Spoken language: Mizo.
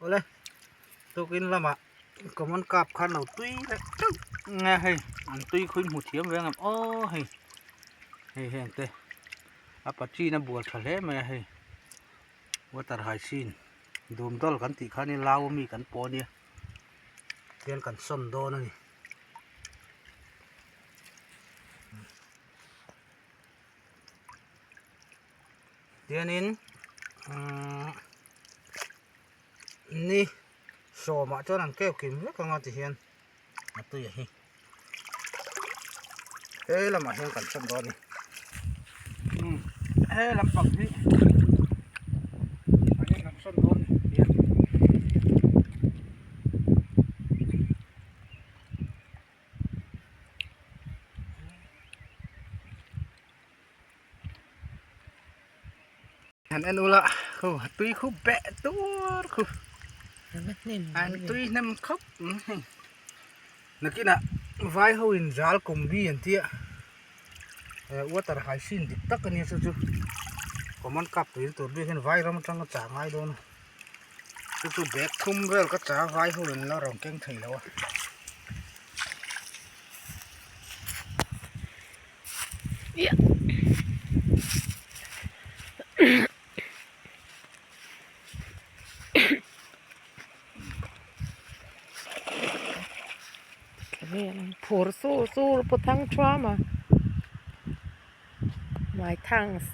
Awle tukin lamah common cup khan lo tui leh teuh nge hei an tui khuin hmu thiam ve ang aw hei hei heng te a pachin a bual tha hle mai a hei water hygiene dum dawl kan tih khan in lau ami kan pawh ania tihian kan sawn dawn a ni. Tianin umm ni sawmah chuan an keu kim vek ang a tihian a tui a hi he lamah hian kan sawn dawn a ni umm he lampang hi ah hian kan sawn dawn a ni tihian. Han en ula khu tui khu beh tur khu an tui hnem khawp mai nakinah vai ho in zal kum bi an tia water hygiene dik tak ania chu chu common cup tui tur bik hian vai ram atanga chah ngai dawn a chu chu bag thum vel ka chah a vai ho in la rawn keng thei lo a. Phur sur sur pawh thang thuam a my thanks.